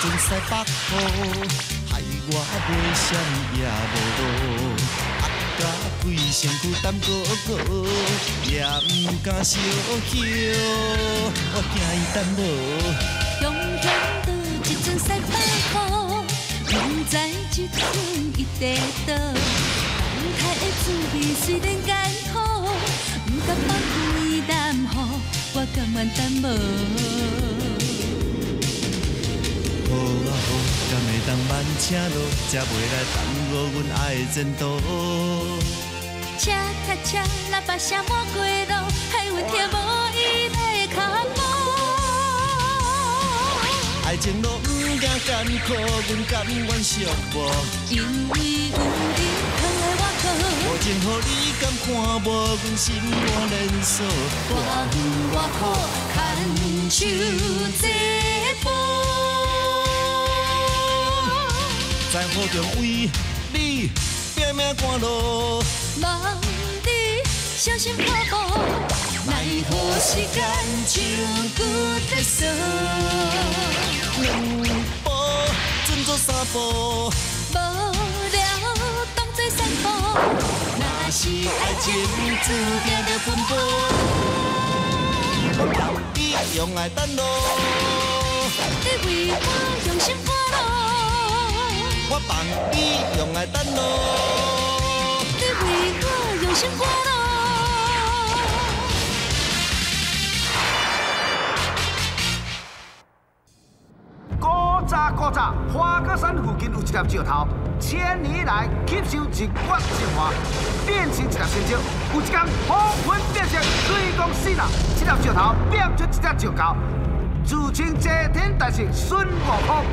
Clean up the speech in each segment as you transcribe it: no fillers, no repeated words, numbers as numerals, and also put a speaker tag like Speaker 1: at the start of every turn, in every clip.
Speaker 1: 阵西北雨，害我袂闪也无路，压甲规身躯澹糊糊，也毋敢相许，我惊伊等无。
Speaker 2: 雄雄倒一阵西北雨，毋知这阵伊地倒。放开的滋味虽然艰苦，毋甘放开南雨，我甘愿等无。
Speaker 1: 好啊好，敢会当慢车路，才袂来耽误阮爱的前途。
Speaker 2: 车卡车，喇叭声满街路，害阮听无伊的脚步。
Speaker 1: 爱情路毋惊艰苦，阮甘愿寂寞。
Speaker 2: 因为有你疼爱我靠。
Speaker 1: 无情予你敢看无，阮心肝连锁。
Speaker 2: 偌远偌苦，牵手这步。
Speaker 1: 在雨中为你拼命赶路，
Speaker 2: 望你小心脚步，奈何时间像旧铁索。
Speaker 1: 两步准做三步，
Speaker 2: 无聊当作散步。若是爱
Speaker 1: 情注定著奔波，我放你用爱等路，
Speaker 2: 你为我用心赶路。
Speaker 1: 我放你用爱等路，
Speaker 2: 你为我用心赶路。
Speaker 3: 古早古早，花果山附近有一粒石头，千年来吸收日月精华，变成一粒仙石。有一天，风云变色，雷公死人，这粒石头变出一只石狗，自称齐天大圣孙悟空。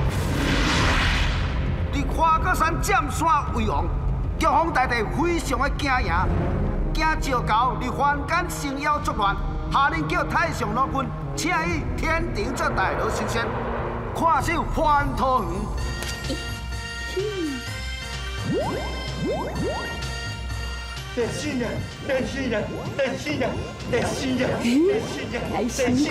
Speaker 3: 伫花果山占山为王，玉皇大帝非常的惊赢，惊石猴伫凡间成妖作乱，下令叫太上老君请伊天庭做大罗神仙，看守蟠桃园。
Speaker 4: 大圣爷，大圣爷，大圣爷，大圣爷，大圣爷，大圣爷，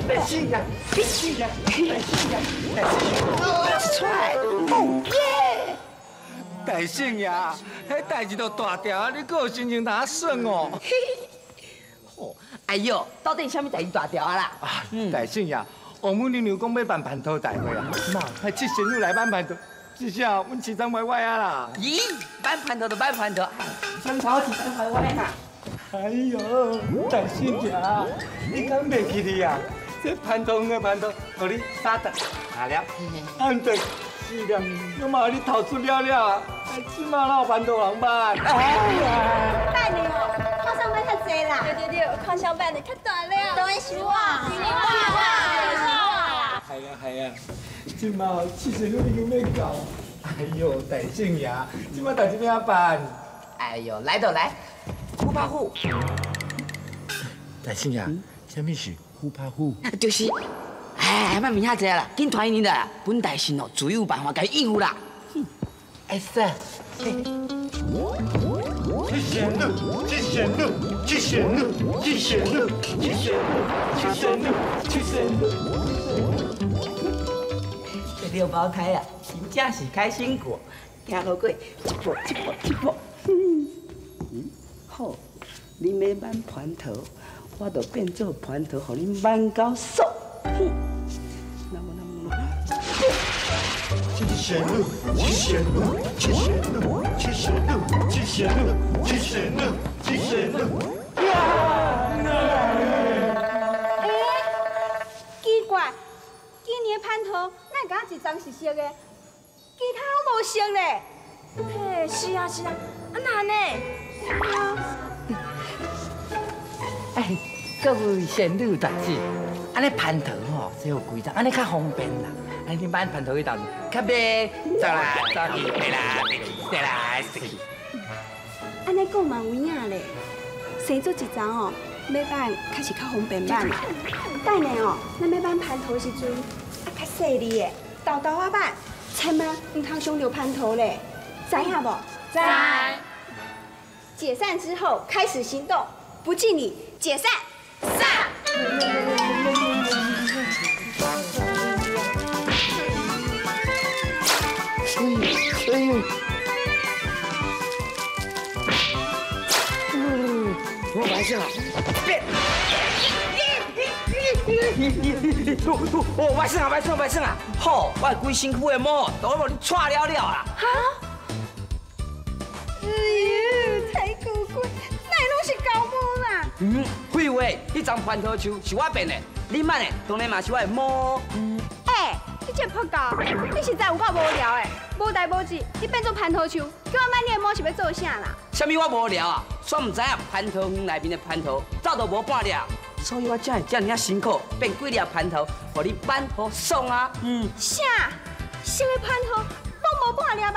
Speaker 4: 大圣爷，大圣爷，大圣爷，大圣爷，
Speaker 5: 出来，哦耶！
Speaker 4: 大圣爷，彼代志都大条啊，你阁有心情通耍哦？
Speaker 5: 哎哟，到底啥物代志大条啊啦？
Speaker 4: 啊，大圣爷，王母娘娘讲欲办蟠桃大会啊，妈，彼七仙女来办蟠桃。这下阮市长歪歪啊啦！
Speaker 5: 咦，挽蟠桃就挽蟠桃，三头是三歪歪啦！
Speaker 4: 哎呦，大圣爷，你敢袂记得啊？这蟠桃园的蟠桃，予你三顿三粒，按顿四粒，拢嘛予你头出了了啊！这马哪有蟠桃人挽？
Speaker 6: 哎呀！等下哦，看上班较济啦。对对对，看上班的较大了。当然是我，是我，是我。
Speaker 4: 系啊系啊。这马七仙女已经欲到，哎呦，大圣爷，这马代志欲按怎办？
Speaker 5: 哎呦，来就来，虎拍虎。
Speaker 4: 大圣爷，啥物是虎拍虎？
Speaker 5: 就是，哎，莫问遐济啦，紧传伊啦，本大神哦，自有办法共伊应付啦。
Speaker 4: 哎是。七仙女，七仙女，七仙女，七仙女，七仙女，七仙女，七仙女。
Speaker 5: 这六胞胎啊，真正是开心果，行路过一步一步一步。好，恁欲挽蟠桃，我就变做蟠桃，予恁挽到爽。哼，那么那么那么。
Speaker 4: 七仙女，七仙女，七仙女，七仙女，七仙女，七仙女，七仙女。呀！
Speaker 6: 哎，奇怪，今年蟠桃哪会敢一丛是色的，其他拢无色咧？嘿，是啊是啊，啊哪呢？
Speaker 4: 哎，各位仙女大姐，按呢蟠桃吼，这有规丛，按呢较方便啦。按呢挽蟠桃去头，较袂走来走去，爬来爬去，踅来踅去。
Speaker 6: 按呢讲嘛有影咧，生做一丛哦，欲挽确实较方便挽。等下哦，咱欲挽蟠桃的时阵，啊较细腻的，沓沓仔挽，千万毋通伤著蟠桃咧，知影无？知。解散之后开始行动，不敬礼，解散。散。
Speaker 5: 啥？变！哦，歹耍啊，歹耍，歹耍啊！好，我规身躯的毛都予你掣了了啦！
Speaker 6: 哈？哎呦，太古怪，哪会拢是狗毛啦？
Speaker 5: 嗯，废话，彼丛蟠桃树是我变的，你慢的，当然嘛是我的毛。
Speaker 6: 欸，你这破狗，你实在有够无聊的，无代无志，你变做蟠桃树，叫我挽你的毛是欲做啥啦？
Speaker 5: 啥物我无聊啊？煞毋知影蟠桃园内面的蟠桃早都无半粒，所以我才会遮尔仔辛苦变几粒蟠桃，予你挽予爽啊！嗯。
Speaker 6: 啥？啥物蟠桃拢无半粒啊？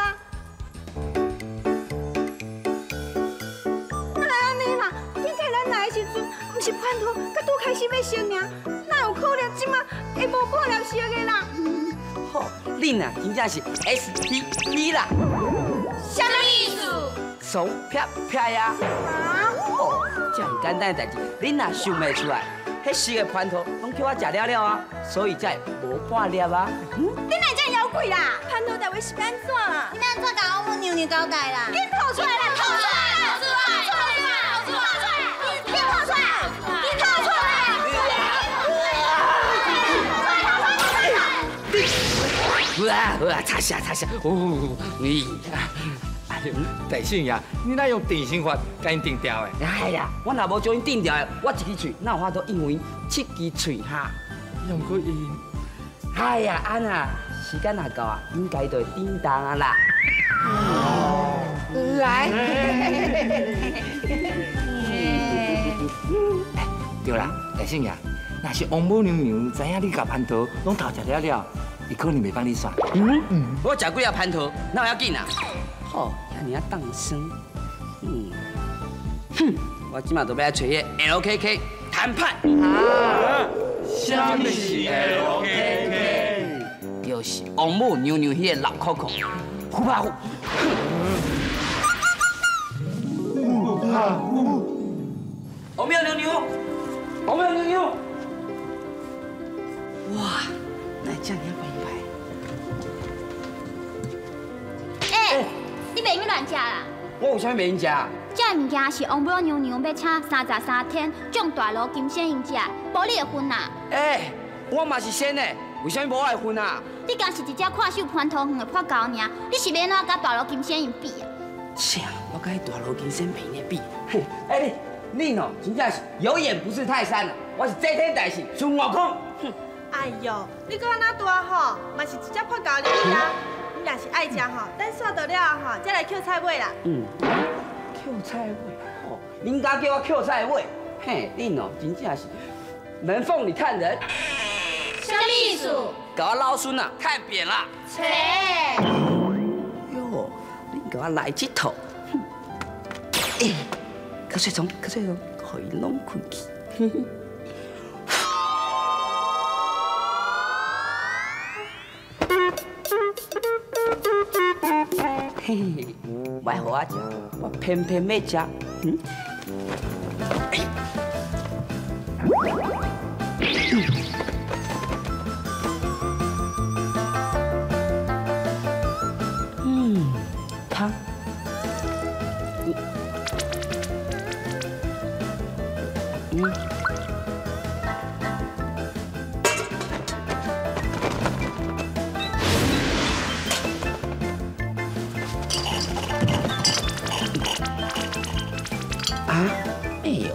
Speaker 6: 哪会按呢啦？顶摆咱来的时阵，毋是蟠桃才拄开始欲熟尔，哪有可能这马会无半粒熟的啦？
Speaker 5: 好，恁啊，真正是 S P P 啦。
Speaker 6: 啥物意思？
Speaker 5: 爽啪啪呀！
Speaker 6: 啊？
Speaker 5: 哦，这么简单的代志，恁若想袂出来，彼四个蟠桃拢叫我食了了啊，所以才会无半粒啊。
Speaker 6: 嗯，你哪会这妖怪啦？蟠桃大话是按怎啦？
Speaker 7: 你按怎共王母娘娘交代啦？
Speaker 6: 紧吐出来啦！吐出来！吐出来！吐出来！紧吐出来！紧吐出来！
Speaker 5: 哇哇，擦下擦下，哦，你。
Speaker 4: 大圣爷，你哪用定心法共𪜶定牢的？
Speaker 5: 哎呀，我若无将𪜶定牢的，我一支喙哪有法度应为七支喙哈？
Speaker 4: 也毋过𪜶，
Speaker 5: 哎呀，安啊，时间若到啊，应该就会叮当啊啦。来，
Speaker 4: 对啦，大圣爷，若是王母娘娘知影你共蟠桃拢偷食了了，伊可能袂放你煞。
Speaker 5: 嗯嗯，我食几粒蟠桃，哪有要紧啊？好，遐尔仔当生，嗯，哼，我这马就欲来揣彼 LKK 谈判。
Speaker 4: 啊？啥物是 LKK？
Speaker 5: 就是王母娘娘彼个老扣扣，虎怕虎。
Speaker 4: 虎怕虎。
Speaker 5: 王母娘娘，王母娘娘。哇，哪会遮尔澎湃？
Speaker 7: 欸。你袂用乱食啦！
Speaker 5: 我有啥物袂用食？
Speaker 7: 这物件是王母娘娘欲请33天众大罗金仙𪜶食，无你的份啦。
Speaker 5: 欸，我嘛是仙的，为啥物无我的份啊？
Speaker 7: 你敢是一只看守蟠桃园的破狗尔，你是欲按怎佮大罗金仙𪜶比啊？
Speaker 5: 切，我佮彼大罗金仙袂用比。哼，欸你，你哦，真正是有眼不识泰山啊！我是齐天大圣孙悟空。哼，
Speaker 8: 哎哟，你阁按怎大吼，嘛是一只破狗尔啊！你若是爱食吼，等煞到了后吼，才来捡菜尾啦。
Speaker 5: 嗯，捡菜尾哦，恁家叫我捡菜尾，嘿，恁哦，真正是门缝里看人。
Speaker 7: 啥物意思？
Speaker 5: 共我老孙啊看扁了。
Speaker 7: 切！
Speaker 5: 哟，恁共我来这套，哼！欸，瞌睡虫，瞌睡虫，予伊拢困去。嘿嘿，莫予我食，我偏偏欲食。嗯。嗯，汤。嗯。啊，哎呦！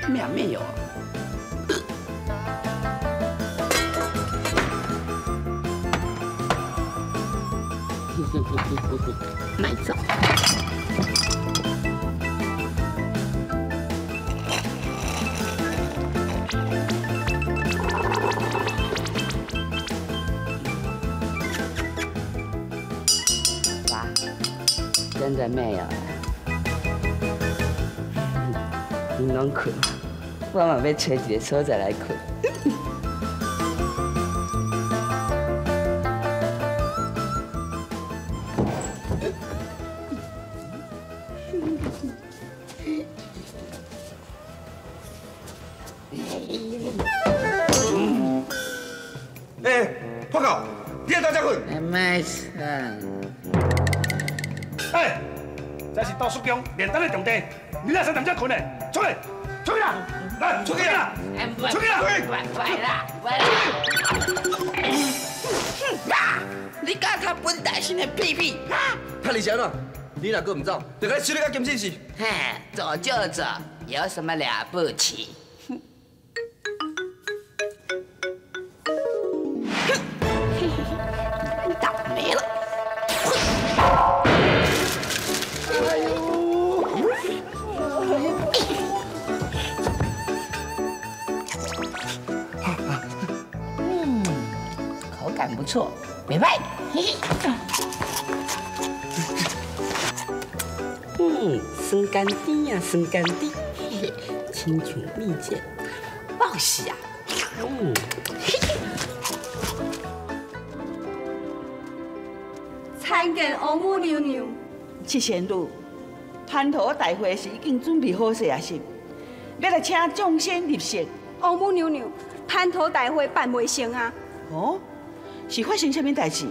Speaker 5: 咩没有啊？卖走。哇，真的没有了。你拢睏，我嘛欲揣一个所在来睏。
Speaker 3: 你会当遮困？
Speaker 5: 莫吵。
Speaker 3: 哎，这是道术宫炼丹的重地，你哪使踮遮困的？出去，出去啦！来，出去啦！出去啦！
Speaker 5: 来啦，来啦！你敢踢本大仙的屁屁？
Speaker 9: 踢你是按怎？你若阁毋走，就共你收你甲金死死。
Speaker 5: 嘿，走就走，有什么了不起？倒霉了！
Speaker 3: 哎呦！
Speaker 5: 嗯，口感不错，袂歹。嘿嘿。嗯，酸甘甜呀，酸甘甜，嘿嘿，亲像蜜饯，报喜啊！嗯，嘿嘿。
Speaker 6: 参见王母娘娘。
Speaker 10: 七仙女，蟠桃大会是已经准备好势啊，是？欲来请众仙入席。
Speaker 6: 王母娘娘，蟠桃大会办袂成啊！
Speaker 10: 哦，是发生啥物代志？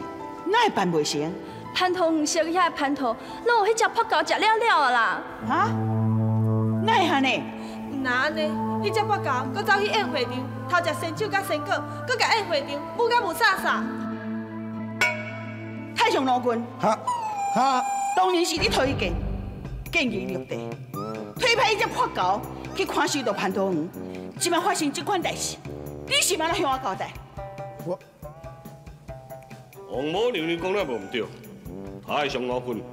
Speaker 10: 哪会办袂成？
Speaker 8: 蟠桃黄色遐个蟠桃，拢予彼只破狗食了了啊啦！
Speaker 10: 哈？哪会按呢？
Speaker 8: 毋若按呢，彼只破狗阁走去宴会场偷食仙酒佮仙果，阁共宴会场舞甲雾煞煞。
Speaker 10: 太上老君，
Speaker 3: 哈哈，
Speaker 10: 当然是你提意见，建议玉帝推派彼只破狗去看守著蟠桃园，这摆发生这款代志，你是欲按怎向我交代？
Speaker 3: 我
Speaker 11: 王母娘娘讲了无毋对。太上老君，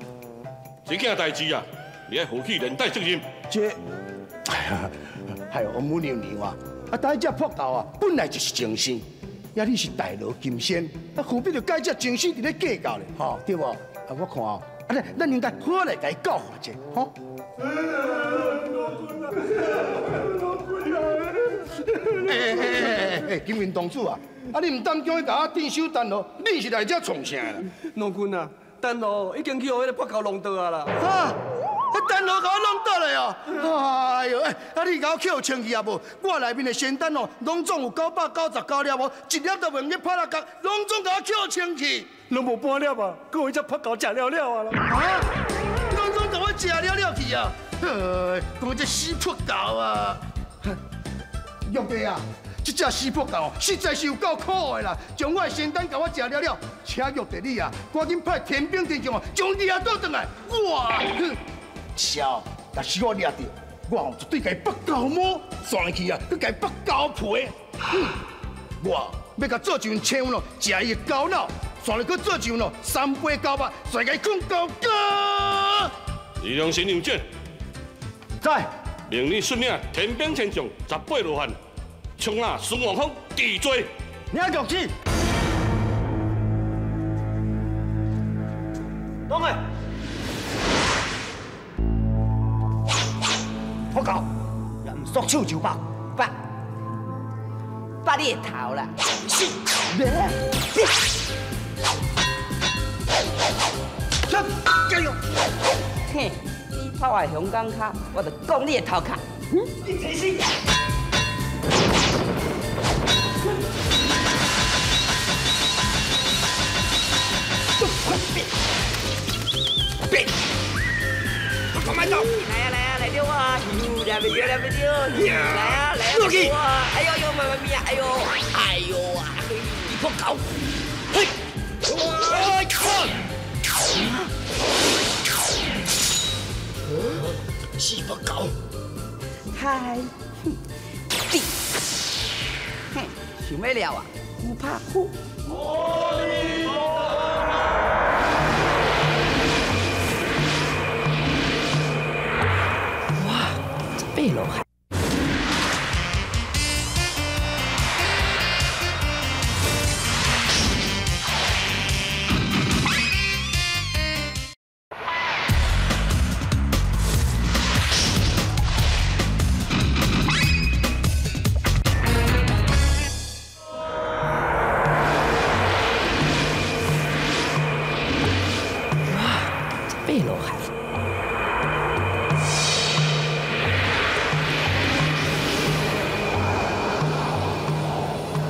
Speaker 11: 这件代志啊，你爱负起连带责任。
Speaker 3: 这，哎呀，还有王母娘娘啊，啊，但这破狗啊，本来就是情圣，呀，你是大罗金仙，啊，何必就佮这情圣伫咧计较咧？吼，对无？啊，我看哦，啊，咱应该好来共伊教化一下，吼。哎哎哎哎，金云同主啊，啊，你毋当叫伊共我镇守丹炉，你是来遮创啥啦？
Speaker 9: 老君啊。丹炉已经去予彼个破狗弄倒啊啦！
Speaker 3: 哈，彼丹炉共我弄倒了哦！哎呦，哎，啊你共我捡清去啊无？我内面的仙丹哦，拢总有999粒哦，一粒都袂用去拍六角，拢总共我捡清去，
Speaker 4: 拢无半粒啊，阁予彼只破狗食了了啊啦！
Speaker 3: 啊，拢总共我食了了去啊！哎，讲这死破狗啊！玉帝啊！这只死破狗实在是有够可的啦！将我的仙丹共我食了了，请玉帝你啊，赶紧派天兵天将哦，将掠倒转来！哇，哼，超，若是我掠著，我哦绝对共伊剥狗毛，转去啊，去共伊剥狗皮。哼，我欲共做一份青哦，食伊的狗脑，转来阁做一份哦，三杯狗肉，再共伊睏狗狗。
Speaker 11: 李良贤杨简，
Speaker 3: 在，
Speaker 11: 命你率领天兵天将18罗汉。冲啊！孙悟空治罪，
Speaker 3: 领玉旨。讲来，
Speaker 12: 破狗，也毋束手就缚，
Speaker 5: 缚，缚你的头啦！
Speaker 12: 是，
Speaker 3: 加油！
Speaker 5: 嘿，你拍我的香港跤，我就讲你的头壳。
Speaker 12: 你提醒。
Speaker 3: 变，我慢走。
Speaker 5: 来啊来啊来遛啊！掠袂著掠袂著！来啊来啊！
Speaker 3: 落去！
Speaker 5: 哎呦呦妈妈咪呀！哎呦哎呦啊！你破狗！
Speaker 3: 嘿！哎靠！死破狗！
Speaker 5: 嗨！滴！嘿，想欲了啊？虎怕虎。哇，这八罗汉。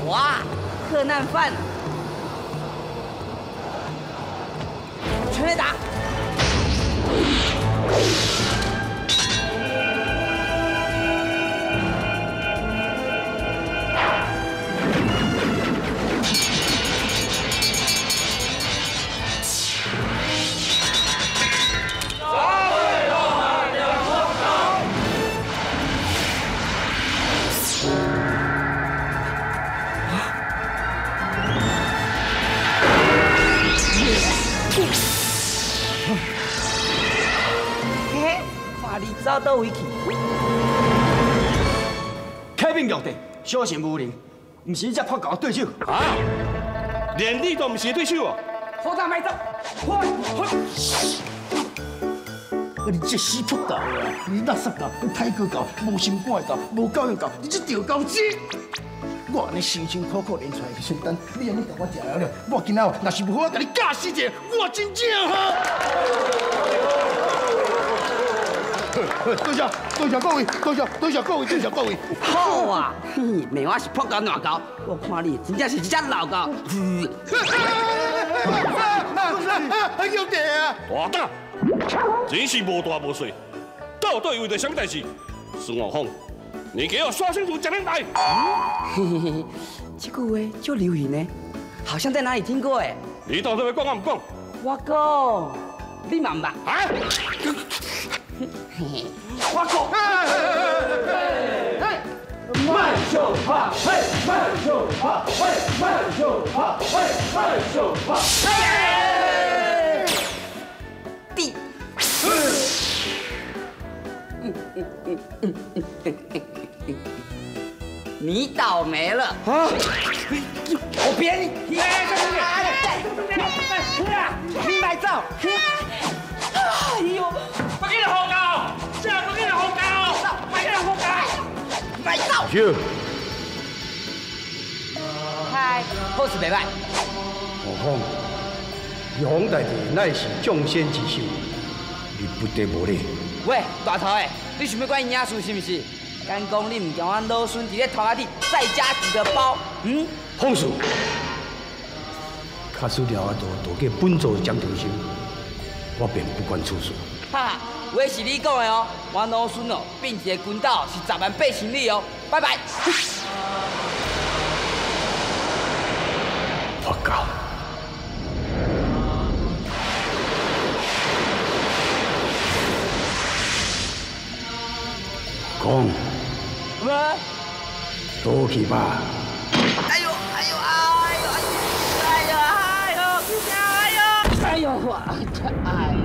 Speaker 5: 哇，客难饭。全垒打！走倒位去？
Speaker 12: 启禀玉帝，小神无能，毋是你这破狗对手。
Speaker 11: 啊！连你都毋是对手哦！
Speaker 5: 好大莫走！
Speaker 12: 你这死破狗啊！你垃圾狗，你歹个狗，无心肝的狗，无教养狗，你这掉狗子！我按呢辛辛苦苦练出来的仙丹，你按呢共我食了了，我今仔若是无好，我共你教死一个，我真正哈！多谢，多谢各位，多谢，多谢各位，多谢各位。
Speaker 5: 好啊，骂我是破狗烂狗，我看你真正是一只老狗。
Speaker 12: 兄弟啊！
Speaker 11: 大胆，真是无大无小，到底为著啥物代志？孙悟空，你给我说清楚，讲明白。
Speaker 5: 嘿嘿嘿，这句话足流行的，好像在哪里听过哎。
Speaker 11: 你到底欲讲抑毋讲？
Speaker 5: 我讲，你嘛毋捌？
Speaker 11: 啊？
Speaker 5: 我讲，
Speaker 4: 慢手帕，嘿，慢手帕，嘿，慢手帕，嘿，慢手帕，嘿。
Speaker 5: 地。你倒霉了！啊！我扁你！你莫走！哎呦！
Speaker 4: 别紧来胡搞，这别紧来胡搞，别紧来胡搞，
Speaker 5: 莫走！嗨，好事袂歹。
Speaker 13: 悟空，玉皇大帝乃是众仙之首，你不得无礼。
Speaker 5: 喂，大头的，你想欲管伊影事是毋是？敢讲你毋惊阮老孙伫咧头壳顶再加几个包？嗯？
Speaker 13: 放肆！假使了后逃过本座掌中心，我便不管处事。
Speaker 5: 哈哈，话是你讲的哦，我老孙哦，变一个筋斗是10万8千里哦，拜拜。
Speaker 13: 我靠！讲，
Speaker 5: 喂，
Speaker 13: 倒去吧。
Speaker 5: 哎呦，哎呦，哎呦，哎呦，哎呦，哎呦，哎呦，我，哎呦，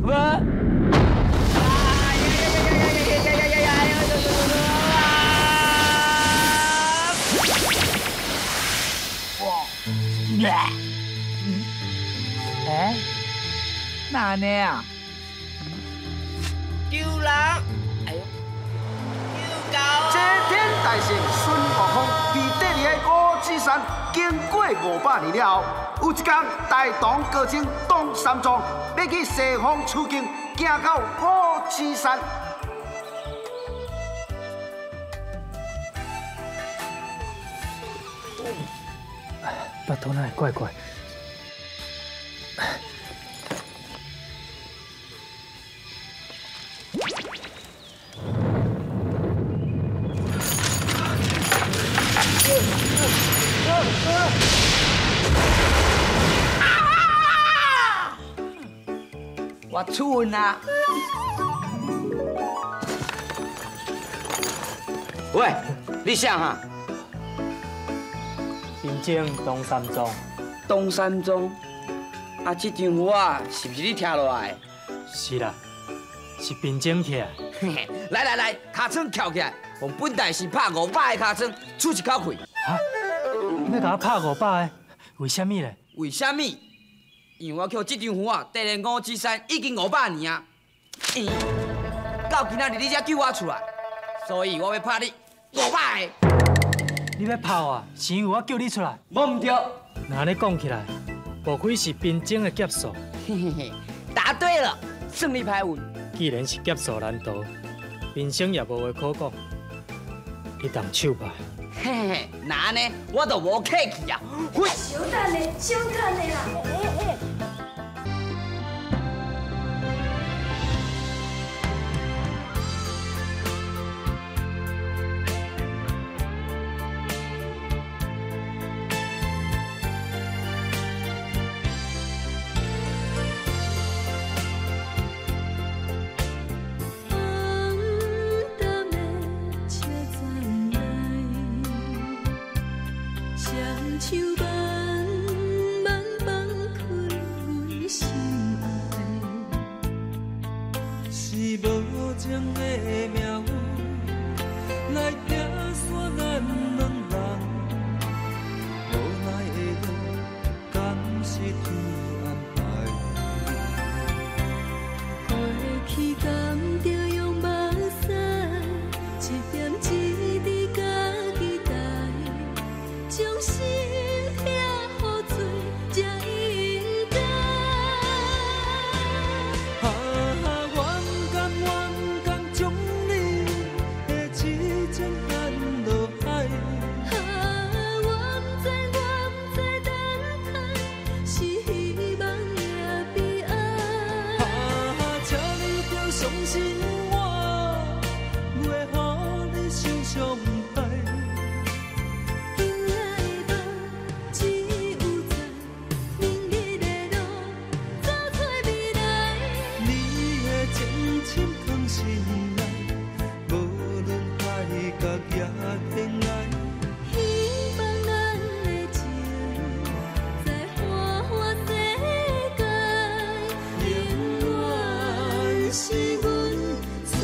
Speaker 5: 喂，哎呀呀呀呀呀呀呀呀呀！哇，哎，哪按呢啊？救人！哎呦，救狗！
Speaker 3: 齐天大圣孙悟空伫缀伫个五指山经过500年了后，有一天大唐高僧唐三藏欲去西方取经，行到五指山。
Speaker 14: 腹肚哪会怪怪？
Speaker 5: 我蠢啊！喂，你谁哈？
Speaker 14: 贫僧唐三藏。
Speaker 5: 唐三藏，啊，这张符啊，是毋是你贴落来的？
Speaker 14: 是啦，是贫僧贴。
Speaker 5: 来来来，尻川翘起来，用本大师拍500个尻川，出一口气。
Speaker 14: 哈？欲共我拍500个？为啥物咧？
Speaker 5: 为啥物？因为我捡这张符啊，缀咧五指山已经500年啊，到今仔日你才救我出来，所以我欲拍你500个。
Speaker 14: 你欲拍我，是因为我救你出来？
Speaker 5: 无毋对。
Speaker 14: 若按呢讲起来，无非是贫僧的劫数。
Speaker 5: 嘿嘿嘿，答对了，算你歹运。
Speaker 14: 既然是劫数难逃，贫僧也无话可讲，你动手吧。
Speaker 5: 嘿嘿嘿，那按呢，我就无客气啊。
Speaker 6: 小等下，小等下啦！哎哎，
Speaker 2: 双手慢慢放开阮心爱。
Speaker 1: 是无情的命运来拆散咱两人，无奈的讲，敢是天安排？
Speaker 2: 过去敢著用目屎，一点一滴家己担，将心疼予做才应该。
Speaker 1: 啊，愿甘愿甘将你的痴情放落海。
Speaker 2: 啊，我不知我不知等待是希望也悲哀。
Speaker 1: 啊，请你著相信我，袂予你受伤害。
Speaker 2: 今夜的梦只有在明日的路走找未来。
Speaker 1: 你的情深藏心内，无论海角也天涯。
Speaker 2: 希望咱的情在花花世界，永远是阮最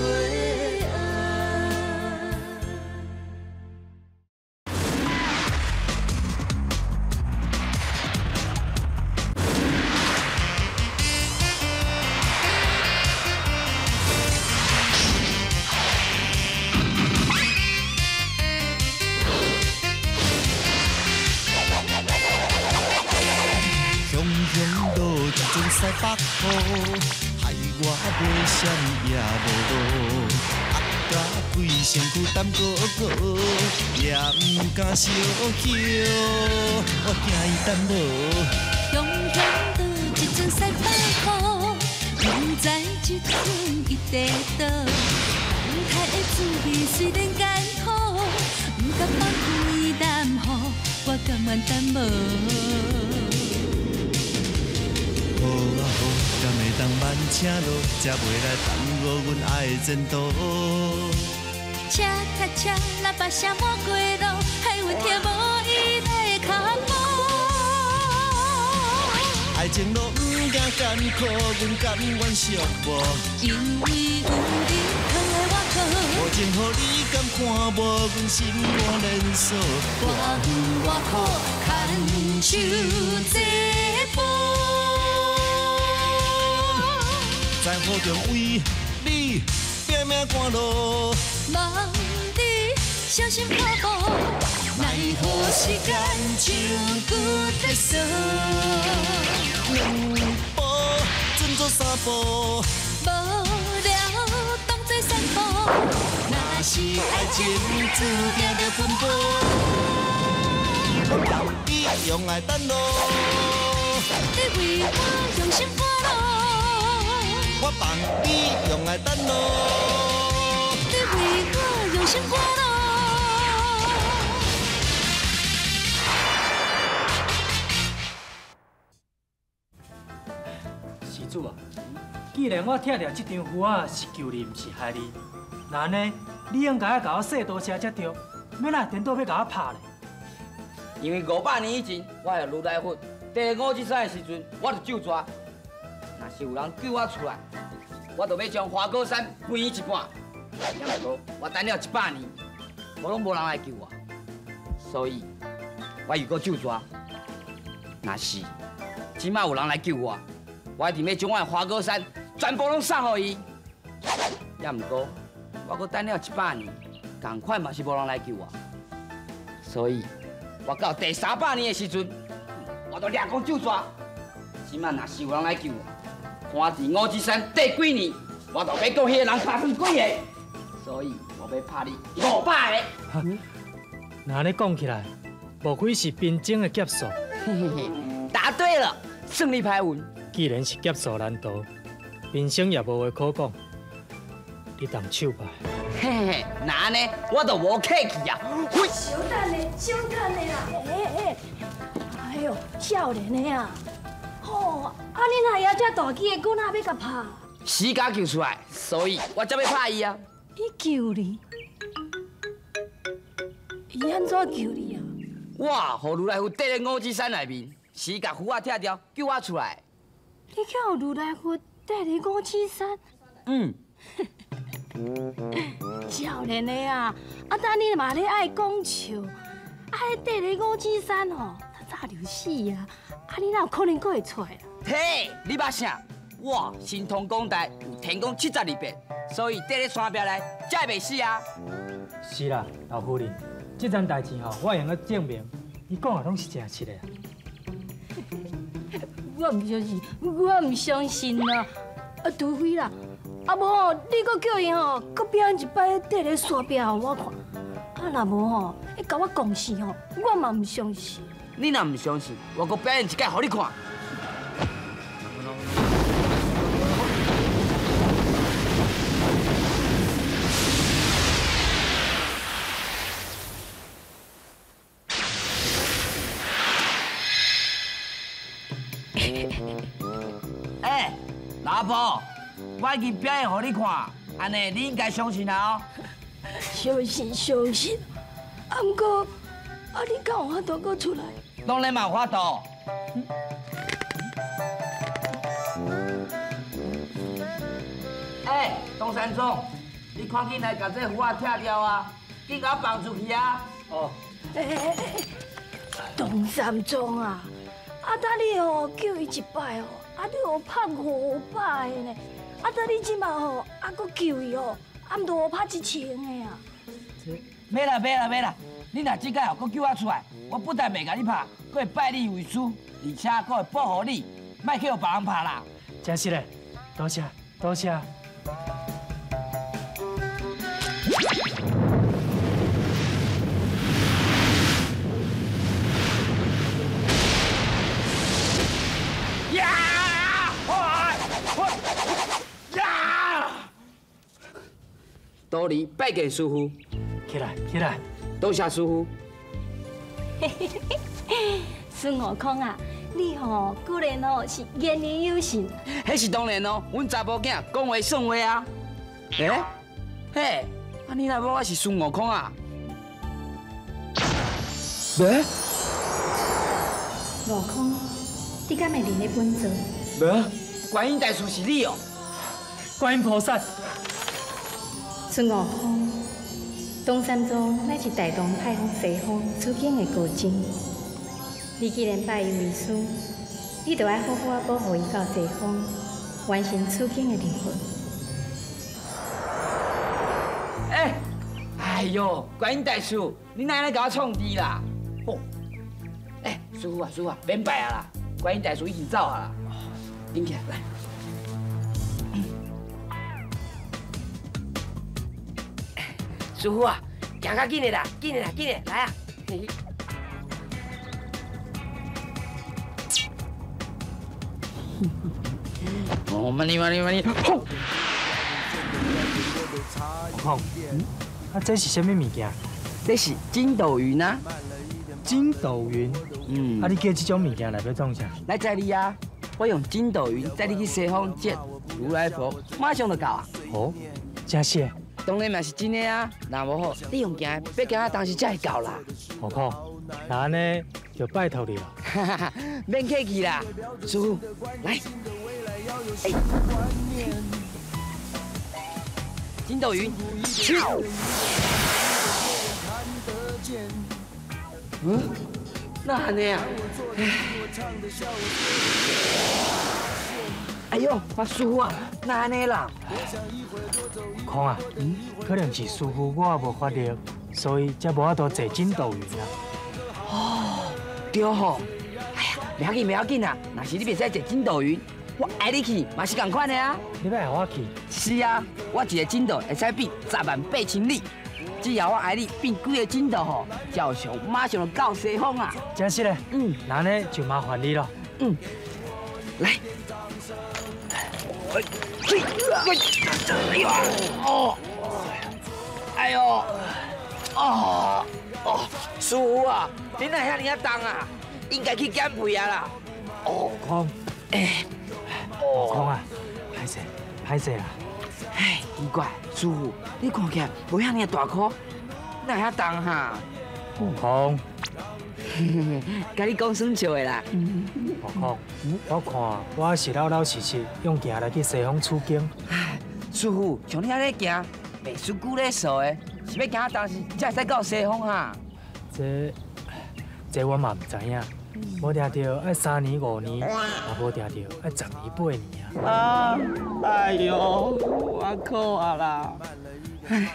Speaker 2: 爱。
Speaker 1: 雄雄落一阵西北雨，害我袂闪也无路，压甲规身躯澹糊糊，也毋敢相许，我惊伊等无。
Speaker 2: 雄雄倒一阵西北雨，不知这阵伊伫佗。等待的滋味虽然艰苦，不甘放开南予，我甘愿等无。
Speaker 1: 好啊好，敢会当慢车路，才袂来耽误阮爱的前途。
Speaker 2: 车卡车，喇叭声满街路，害阮听无伊的脚步。
Speaker 1: 爱情路毋惊艰苦，阮甘愿寂寞。
Speaker 2: 因为有你疼爱我靠，
Speaker 1: 无情予你甘看无，阮心肝连锁。
Speaker 2: 偌远偌苦，牵手这步。
Speaker 1: 在雨中为你拼命赶路，
Speaker 2: 望你小心脚步，奈何时间像骨在锁。
Speaker 1: 两步准做三步，
Speaker 2: 无聊当作散步。若是爱
Speaker 1: 情注定著奔波，你用爱等路，
Speaker 2: 你为我用心赶路。
Speaker 1: 我放你用爱等路，
Speaker 2: 你为我用心赶路。
Speaker 14: 施主啊，既然我拆掉这张符仔是救你，毋是害你，那按呢，你应该爱共我说多谢才对，欲哪颠倒欲共我拍咧？
Speaker 5: 因为500年以前，我是如来佛，第五指山的时阵，我就咒蛇。若是有人救我出来，我就欲将花果山分伊一半。也毋过，我等了100年，无拢无人来救我，所以我又阁咒蛇。若是这摆有人来救我，我一定欲将我的花果山全部拢送予伊。也毋过，我阁等了100年，仝款嘛是无人来救我，所以我到第300年的时阵，我就掠讲咒蛇。这摆若是有人来救我，看伫五指山第几年，我就欲叫彼个人拍算几个，所以我欲拍你500个。
Speaker 14: 那按呢讲起来，莫非是贫僧的劫数？
Speaker 5: 嘿嘿嘿，答对了，胜利牌运。
Speaker 14: 既然是劫数难逃，贫僧也无话可讲，你动手吧。
Speaker 5: 嘿嘿嘿，那按呢，我就无客气啊。
Speaker 15: 小等下，小等下啦！哎哎，哎呦，少年的啊！吼，啊你若枵遮大支的，阁哪欲共拍？
Speaker 5: 死甲救出来，所以我才欲拍伊啊！
Speaker 15: 伊救你？伊按怎救你啊？
Speaker 5: 我予如来佛缀咧五指山内面，是伊共符仔拆掉，救我出来。
Speaker 15: 你叫如来佛缀咧五指山？
Speaker 5: 嗯。
Speaker 15: 少年的啊，啊，等你嘛咧爱讲笑，啊，彼缀咧五指山吼，早就死啊！啊，你哪有可能阁会出来？
Speaker 5: 嘿，你捌啥？我神通广大，有天公72变，所以缀咧山壁内才会袂死啊。
Speaker 14: 是啦，老夫人，这件代志吼，我会用得证明，伊讲的拢是真实的。
Speaker 15: 我毋相信，我毋相信啦！啊，除非啦，啊无吼，你阁叫伊吼，阁表演一摆缀咧山壁予我看。啊，若无吼，伊共我讲死吼，我嘛毋相信。
Speaker 5: 你若毋相信，我阁表演一摆予你看。欸，老婆，我已经表演予你看，按呢你应该相信啊哦。
Speaker 15: 相信相信，啊，毋过，啊，你敢有法度阁出来？
Speaker 5: 当然嘛有法度。欸，东山总，你赶紧来共这符仔拆掉啊！紧共我放出去啊！
Speaker 14: 哦。
Speaker 15: 欸，东山总啊！啊！等你吼救伊一摆吼，啊你予拍5百个呢！啊等你这马吼，啊阁救伊吼，啊毋著予拍1000个啊！
Speaker 5: 免啦免啦免啦！你若这摆吼阁救我出来，我不但袂共你拍，阁会拜你为师，而且阁会保护你，莫去予别人拍啦！
Speaker 14: 真实嘞，多谢多谢。
Speaker 5: 呀！呀！多礼拜见师父。
Speaker 14: 起来，起来。
Speaker 5: 多谢师父。
Speaker 15: 孙悟空啊，你吼果然吼是言言有信。
Speaker 5: 彼是当然咯，阮查某囝讲话算话啊。欸？嘿，啊你若无我是孙悟空啊？欸？
Speaker 6: 悟空。你敢会认得本座？
Speaker 5: 无，观音大士是你哦。
Speaker 14: 观音菩萨。
Speaker 6: 孙悟空，唐三藏乃是大唐派往西方取经的高僧。你既然拜伊为师，你就爱好好保护伊到西方，完成取经的任务。
Speaker 5: 欸，哎呦，观音大士，你哪按呢共我创治啦？吼，欸，师父啊，师父啊，免拜啊啦。观音大士已经走啊啦，紧起来，来。师父啊，行较紧的啦，紧的啦，紧的，来啊！哦，慢点，慢点，慢点。
Speaker 14: 悟空，啊，这是啥物物件？
Speaker 5: 这是筋斗云啊。
Speaker 14: 筋斗云，啊，你叫这种物件来欲创啥？
Speaker 5: 来载你啊！我用筋斗云载你去西方见如来佛，马上就到啊！
Speaker 14: 哦，真是？
Speaker 5: 当然嘛是真的啊！若无吼，你用行，欲行到当时才会到啦。
Speaker 14: 悟空，那按呢就拜托你了。
Speaker 5: 免客气啦，师父，来。筋斗云，去。嗯，那按呢啊？哎呦，我师父啊，那按呢啦？
Speaker 14: 悟空啊，可能是师父我无法力，所以才无法度坐筋斗云啊。
Speaker 5: 哦，对吼。哎呀，袂要紧，袂要紧啊。若是你袂使坐筋斗云，我爱你去嘛是仝款的啊。
Speaker 14: 你欲予我去？
Speaker 5: 是啊，我一个筋斗会使变108000里。只要我爱你变几个筋斗吼，照常马上就到西方啊！
Speaker 14: 真是嘞，嗯，那呢就麻烦你了。
Speaker 5: 嗯，来，哎呦，哦，哎呦，哦，哦，师父啊，你哪遐尔啊重啊？应该去减肥啊啦！
Speaker 14: 哦，悟空，哎，悟空啊，歹势，歹势啦！
Speaker 5: 哎，奇怪，师父，你看起来无遐尔大颗，哪会遐重哈？
Speaker 14: 悟空，
Speaker 5: 共你讲耍笑的啦。
Speaker 14: 悟空，我看我是老老实实用行来去西方取经。
Speaker 5: 师傅，像你按呢行，袂输久咧数的，是欲行到当时才会使到西方啊？
Speaker 14: 这我嘛毋知影，无定著爱3年5年，也无定著爱10年8年啊。
Speaker 5: 啊，哎哟，我苦啊啦！唉。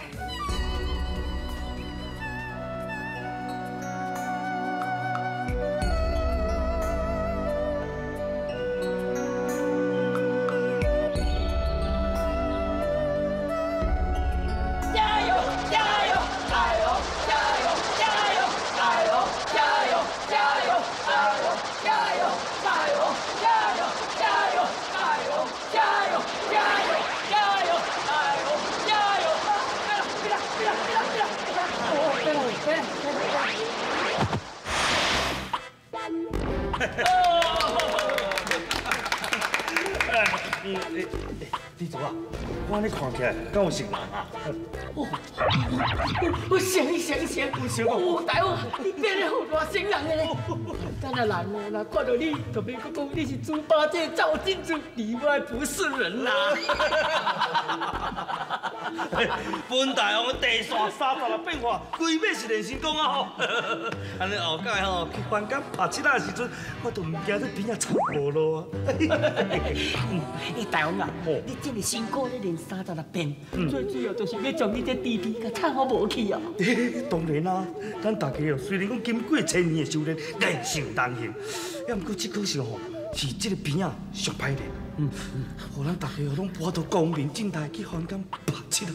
Speaker 12: 地主啊，我按呢看起来，敢有像人啊？
Speaker 5: 我像像像，哦，大王，你变得好偌像人的咧！等下人哦，若看到你，就免阁讲你是猪八戒、赵金珠，里外不是人啦！
Speaker 12: 本大王的地线36变化，规尾是练神功啊吼！按呢后盖吼去凡间拍七仔的时阵，我都毋惊这边仔插无路啊！
Speaker 5: 欸，大王啊，你这么辛苦咧练36变，最主要就是欲将你这猪皮共插好无去哦。
Speaker 12: 当然啦，咱大家哦，虽然讲经过千年的修炼，练成人形，也毋过这可惜吼，是这个边仔上歹练。予咱大家拢无法度光明正大去凡间拍七仔。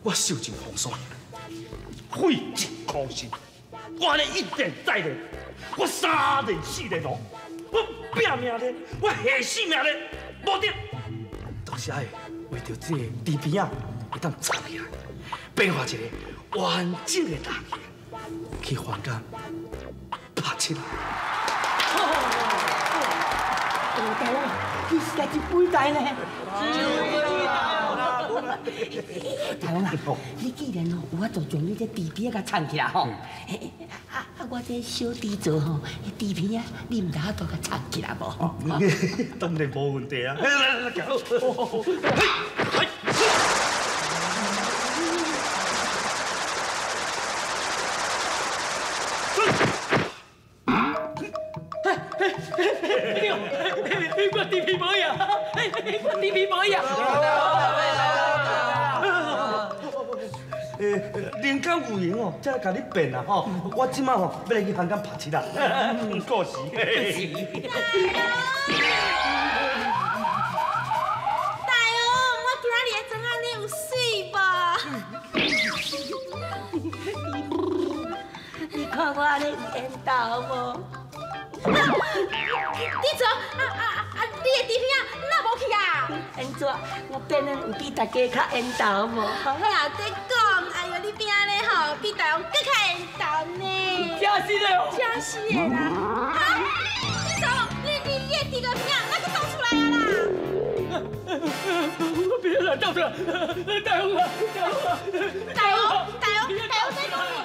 Speaker 12: 我受尽风霜，费尽苦心，我按呢一练再练，我3练4练哦，我拼命练，我下死命练，无得，都是爱为著这个猪边仔会当插起来，变化一个完整的人形，去凡间拍七仔。
Speaker 5: 大王，你是来一杯大呢？大王啊，你既然哦有法度将你这猪皮仔共藏起来吼，啊啊，我这小猪座吼，猪皮仔你毋知影都共藏起来无？
Speaker 12: 当然无问题啊！来来来，行好。
Speaker 5: 我猪皮无呀！我猪皮无呀！
Speaker 12: 灵感有闲哦，才来共你变啦吼。我这马吼欲来去凡间拍七仔，过时。
Speaker 8: 大王，我今仔日的妆按呢有媠无？
Speaker 5: 你看我按呢有缘投无？
Speaker 8: 地主，你的猪皮仔哪无去啊？
Speaker 5: 按怎？我变得有比大家较缘投无？
Speaker 8: 好啦，你讲，哎呦，你变按呢吼，比大王阁较缘投呢。
Speaker 5: 真是的哦，
Speaker 8: 真是的啦。啊，地主，你的猪皮仔哪阁倒出来啊啦？
Speaker 5: 我变哪倒出来？大王啊，大王啊，
Speaker 8: 大王，大王，大王，大王，大王！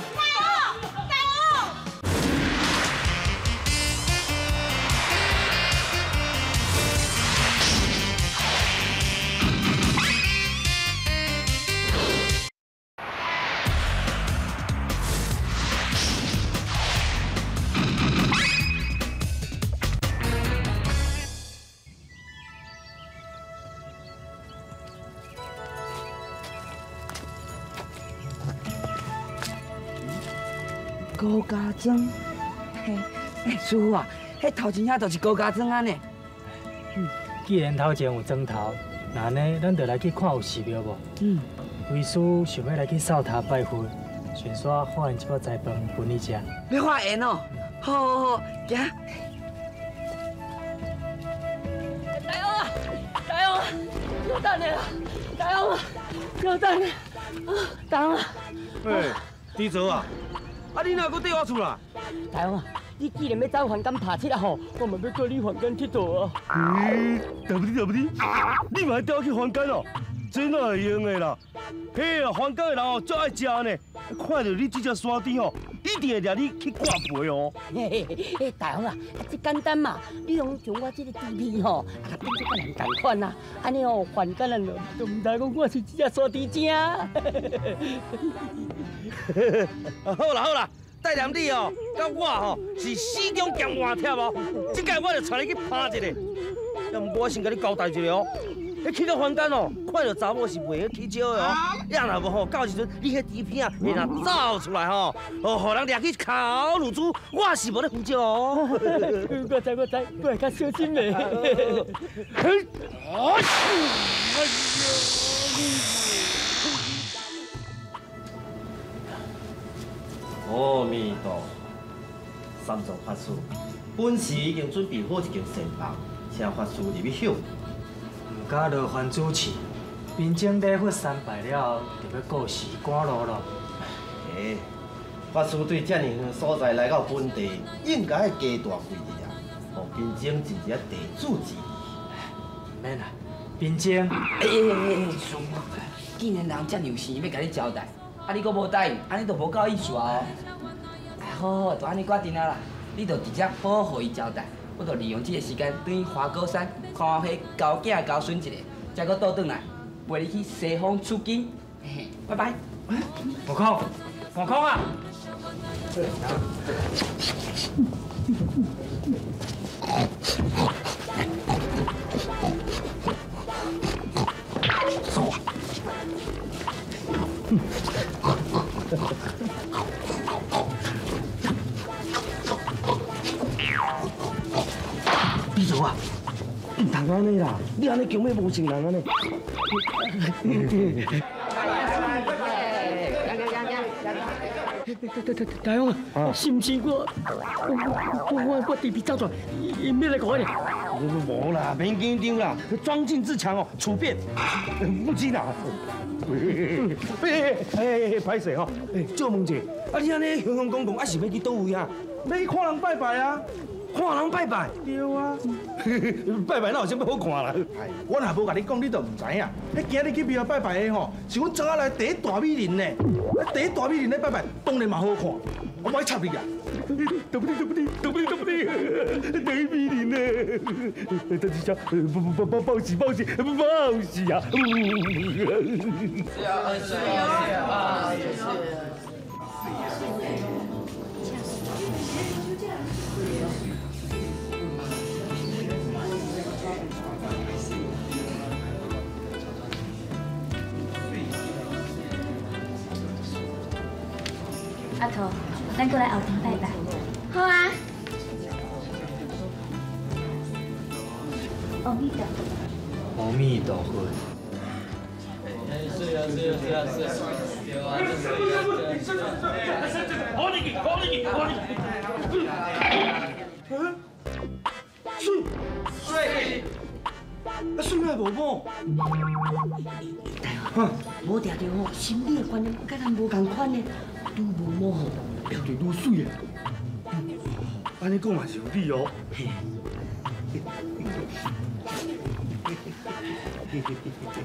Speaker 5: 高家庄，嘿，师傅啊，彼头前遐就是高家庄啊呢。
Speaker 14: 既然头前有庄头，那按呢，咱就来去看有寺庙无？嗯。为师想欲来去扫塔拜佛，顺紲化缘一包斋饭分你食。
Speaker 5: 欲化缘哦，好好好，行。大王啊，大王，久等了，大王啊，久等了，大王啊。
Speaker 12: 喂，猪嫂啊。啊！你哪阁缀我出来？
Speaker 5: 大王啊，你既然欲走凡间拍七仔吼，我嘛欲缀你凡间𨑨迌啊。
Speaker 12: 咦，对不对？对不对？你嘛爱缀我去凡间哦？
Speaker 16: 真会用的啦！嘿啊，凡间的人哦，足爱食呢。看到你这只山猪吼，一定会掠你去挂皮哦。
Speaker 5: 嘿嘿嘿，大雄啊，这简单嘛，你用将我这个猪皮吼，啊，变做佮人仝款啊，按呢哦，凡间人都毋知讲我是这只山猪精。
Speaker 16: 好啦好啦，带连你哦，佮我吼是死忠兼活贴哦。这届我就带你去拍一个，要毋过我先共你交代一下哦。你去到凡间哦，看到查某是袂晓起招的哦。也若无吼，到时阵你彼猪片会若走出来吼，哦，予人掠去烤乳猪，我是无咧负责哦。
Speaker 14: 我知我知，我会较小心的。
Speaker 17: 阿弥陀，三藏法师，本寺已经准备好一间禅房，请法师入去休。
Speaker 14: 毋敢劳烦主持，贫僧礼佛三拜了后，就欲顾时赶路咯。
Speaker 17: 欸，法师对遮尔远所在来到本地，应该加大费力啊，予贫僧尽一下地主之谊。
Speaker 14: 毋免啦，贫僧。
Speaker 5: 欸，师父，既然人遮尔有心欲共你招待，啊你阁无答应，按呢就无够意思啊！好好，就按呢决定啊啦，你就直接好好予伊招待。我就利用这个时间，转去花果山看下彼猴囝猴孙一下，再阁倒转来，陪你去西方取经。嘿，拜拜。
Speaker 14: 悟空，悟空啊！
Speaker 16: 比如啊，毋通按呢啦，你按呢强欲无情人按呢。
Speaker 12: 大雄啊，是毋是我猪皮走出来，𪜶欲来顾我呢？
Speaker 16: 无啦，免紧张啦，庄敬自强哦，处变不惊啦。哎哎，歹势吼，哎，借问者，啊你按呢雄雄公公，啊是欲去佗位啊？
Speaker 3: 欲去看人拜拜啊！
Speaker 16: 看人拜拜，
Speaker 3: 对啊，
Speaker 16: 拜拜哪有啥物好看啦？
Speaker 3: 我若无共你讲，你就毋知影。彼今日去庙拜拜的吼，是阮庄仔内第一大美人呢。第一大美人咧拜拜，当然嘛好看。我无爱插你啊！
Speaker 16: 对不对？对不对？对不对？对不对？第一美人呢？等一下，报报报喜报喜报喜啊！
Speaker 5: 是啊是啊是啊。
Speaker 7: 阿桃，咱过来后庭拜拜。
Speaker 6: 好啊。阿弥陀佛。
Speaker 14: 阿弥陀佛。
Speaker 4: 是啊是啊是啊是啊。对啊，是啊。
Speaker 16: 好你去，好你去，好你去。水水，啊水哪无某？
Speaker 5: 大雄，无定著吼，心理的观念佮咱无仝款呢。愈无某吼，
Speaker 16: 就愈媠啊！按呢讲嘛是有理哦。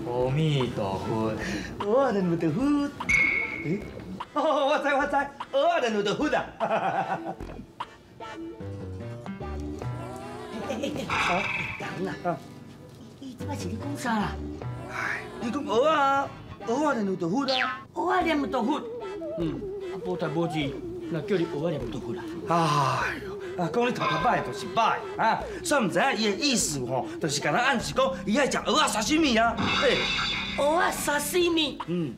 Speaker 14: 阿弥陀佛，
Speaker 16: 蚵仔念著佛。欸，哦，我知我知，蚵仔念著佛啊！
Speaker 5: 欸，大雄啊，伊这摆是咧讲啥啦？
Speaker 16: 哎，伊讲蚵仔，蚵仔念著佛啊！
Speaker 5: 蚵仔念著佛。嗯，啊无代无志，哪叫你蚵仔念著佛啦？
Speaker 16: 哎呦，啊讲你头壳歹就是歹啊！煞毋知影伊的意思吼，就是共咱暗示讲，伊爱食蚵仔沙西米啊！嘿，
Speaker 5: 蚵仔沙西米。
Speaker 16: 嗯，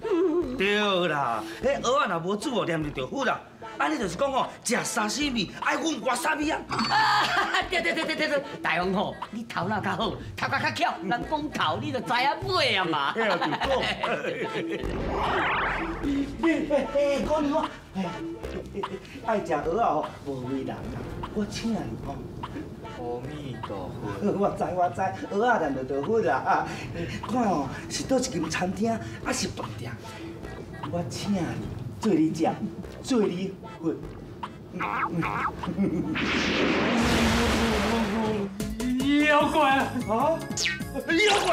Speaker 16: 对啦，彼蚵仔若无煮哦，念著著佛啦。按呢就是讲吼，食沙西米爱阮瓦沙米啊！
Speaker 5: 啊，对对对对对对，大雄吼，你头脑较好，头壳较巧，人讲头你就知影尾啊嘛。
Speaker 16: 嘿啊，就讲。欸，姑娘，爱食蚵仔吼，无为难啦，我请你吼。
Speaker 14: 阿弥陀佛。
Speaker 16: 我知我知，蚵仔念著著佛啦。看哦，是佗一间餐厅，还是饭店？我请你做你食，做你喝。
Speaker 14: 妖怪啊！
Speaker 16: 啊！妖怪！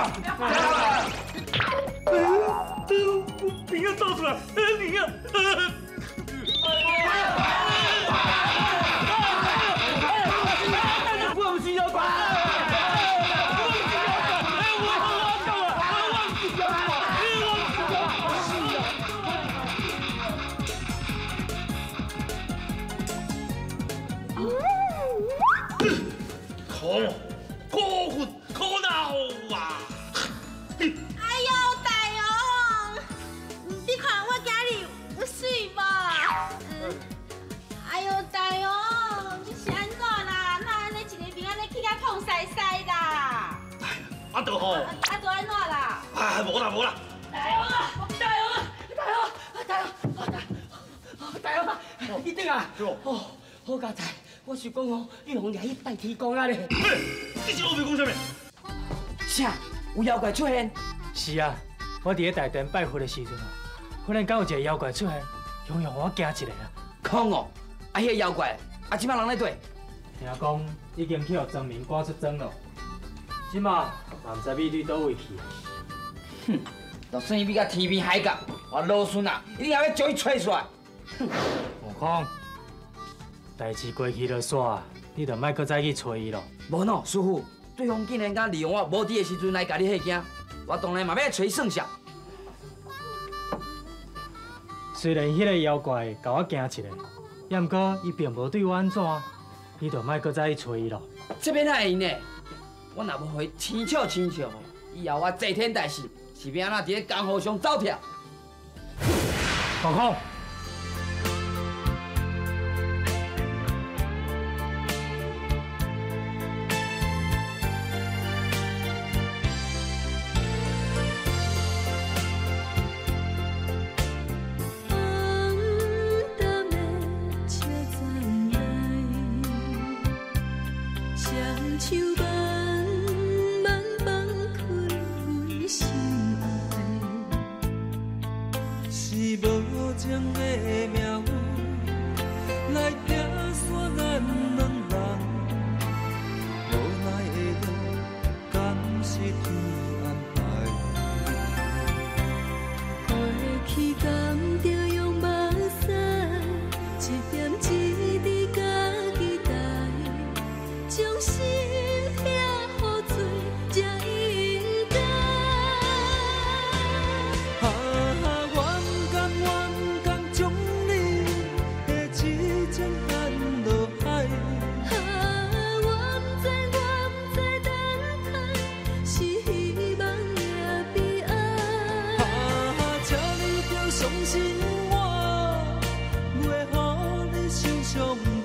Speaker 11: 鼻仔走出来，你啊！
Speaker 16: 我毋是妖怪，我毋是妖怪，我讲啊，我毋是妖怪，我毋是妖怪。
Speaker 11: 可恶，可恨，可恼啊！
Speaker 8: 哎呦，大王，你看我今日有媠无？哎呦，大王，你是按怎啦？哪按呢一个面按呢去甲碰塞塞啦？
Speaker 11: 啊，就吼，
Speaker 8: 啊，就按怎啦？
Speaker 11: 啊，无啦无啦。
Speaker 5: 大王啊，大王啊，大王，大王，大王，啊，你转啊！哦，好佳哉！我想讲哦，你予掠去拜天公啊咧。
Speaker 11: 你是乌白讲啥物？
Speaker 5: 啥？有妖怪出现？
Speaker 14: 是啊，我伫咧大殿拜佛的时阵啊，忽然间有一个妖怪出现，雄雄我惊一下啊。
Speaker 5: 空哦，啊，彼个妖怪，啊，这摆人咧佗？
Speaker 14: 听讲已经去予庄民赶出庄咯，这马嘛毋知伊对佗位去。
Speaker 5: 哼，就算伊比甲天边海角，我老孙啊，一定也欲将伊揣出来。
Speaker 14: 悟空，代志过去就煞，你就莫阁再去揣伊咯。
Speaker 5: 无喏，师父，对方竟然敢利用我无伫的时阵来共你吓惊，我当然嘛欲来揣伊算数。
Speaker 14: 虽然彼个妖怪共我惊一下，也毋过伊并无对我按怎，你就莫阁再去揣伊咯。
Speaker 5: 这边哪会用呢？我若无予伊生笑生笑，以后我齐天大圣是欲按怎伫咧江湖上走跳？
Speaker 14: 悟空。
Speaker 1: 相信我，袂予你受伤。